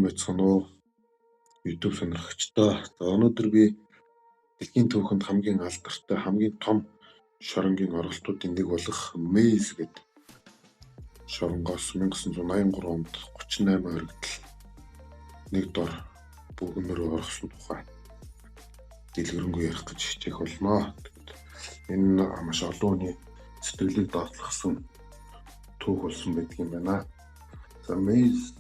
Сайн байцгаана уу? YouTube сонирхогчдоо. За, өнөөдөр би дэлхийн түүхэнд хамгийн алдартай, хамгийн том шоронгийн оролтуудын нэг болох Maze гэдэг шоронгоос 1983 онд 38 хоригдол нэг дор бөөгнөрөө орсон тухай дэлгэрэнгүй ярих гэж хичээх болно. Энэ маш олон хүний сэтгэлийг доотлосон түүх болсон байдаг юм байна. За, Maze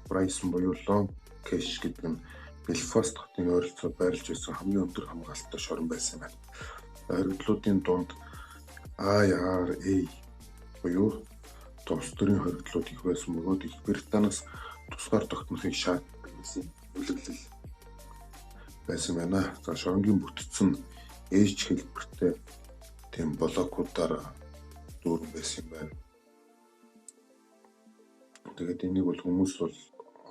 Prison буюу Long Kesh гэдэг нь Белфаст хотын ойролцоо байрлаж байсан хамгийн өндөр хамгаалалттай шорон байсан байна. Хоригдлуудын дунд IRA буюу улс төрийн хоригдлууд их байсан бөгөөд Их Британаас тусгаар тогтнохыг шаарддаг гэсэн үлэглэл байсан байна. За, шоронгийн бүтэц нь H хэлбэртэй тийм блокуудаар дүүрэн байсан юм байна. Тэгээд энийг бол хүмүүс бол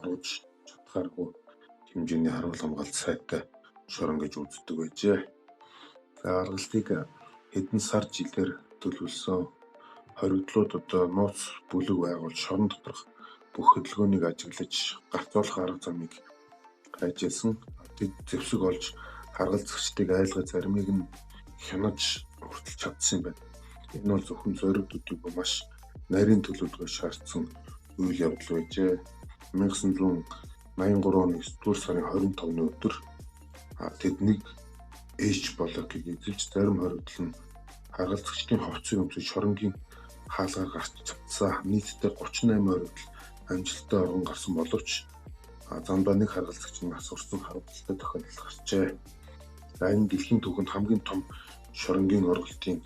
оруулж чадхааргүй хэмжээний харуул хамгаалт сайтай шорон гэж үздэг байжээ. За, аргалтыг хэдэн сар жилээр төлөвлөсөн хоригдлууд одоо нууц бүлэг байгуулж, шорон доторх бүх хөдөлгөөнийг ажиглаж, гарцуулах арга замыг хайж байсан. Тэд зэвсэг олж, харгалзагчдыг айлгаж, заримыг нь хянаж хүртэл чадсан юм байна. Энэ бол зөвхөн зориг төдийгүй маш нарийн төлөвлөгөө шаардсан үйл явдал байжээ. 1983 оны 9-р сарын 25-ны өдөр тэднийг H блокийг эзэлж, зарим хоригдол нь харгалзагчдын хувцсыг өмсөж, шоронгийн хаалгаар гарч чадсан. Нийтдээ 38 хоригдол амжилттай оргон гарсан боловч замдаа нэг харгалзагч нь нас барсан харамсалтай тохиолдол гарчээ. За, энэ дэлхийн түүхэнд хамгийн том шоронгийн орголтын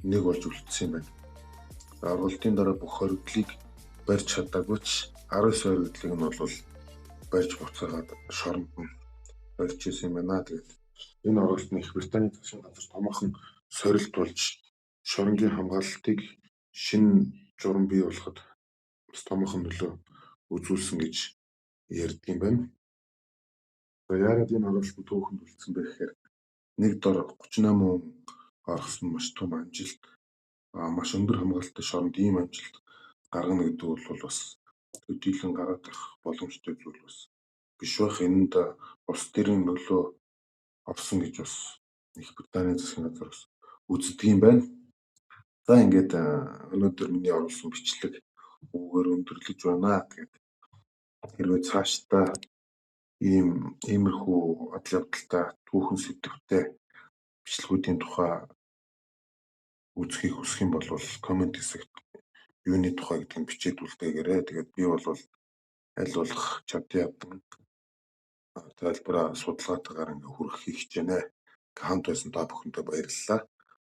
нэг болж үлдсэн юм байна. Орголтын дараа бүх хоригдлыг барьж чадаагүй ч 19 хоригдлыг нь бол барьж буцаагаад шоронд нь барьж ирсэн юм байна. Тэгээд энэ оролт нь Их Британий засгийн газар томоохон сорилт болж, шоронгийн хамгаалалтыг шинэ журам бий болгоход бас томоохон нөлөө үзүүлсэн гэж ярьдаг юм байна. За, яагаад энэ оролт нь түүхэнд үлдсэн бэ гэхээр нэг дор 38 хүн орсон маш том амжилт, маш өндөр хамгаалалттай шоронд ийм амжилт гаргана гэдэг бол бас төдийлөн гараад ирэх боломжтой зүйл бас биш байх. Энэнд улс төрийн нөлөө орсон гэж бас Их Британий засгийн газар бас үздэг юм байна. За, ингээд өнөөдөр миний оруулсан бичлэг үүгээр өндөрлөж байна. Тэгээд хэрвээ цаашдаа иймэрхүү адал явдалтай, түүхэн сэдэвтэй бичлэгүүдийн тухай үзэхийг хүсэх юм бол comment хэсэгт юуны тухай гэдгийг бичээд үлдээгээрэй. Тэгээд би бол аль болох чадан ядан тайлбараа судалгаатайгаар ингээ хүргэхийг хичээнэ. Хамт байсан та бүхэндээ баярлалаа.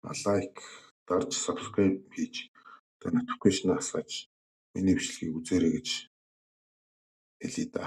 Like дарж, subscribe хийж, одоо notification асааж миний бичлэгийг үзээрэй гэж хэлье да.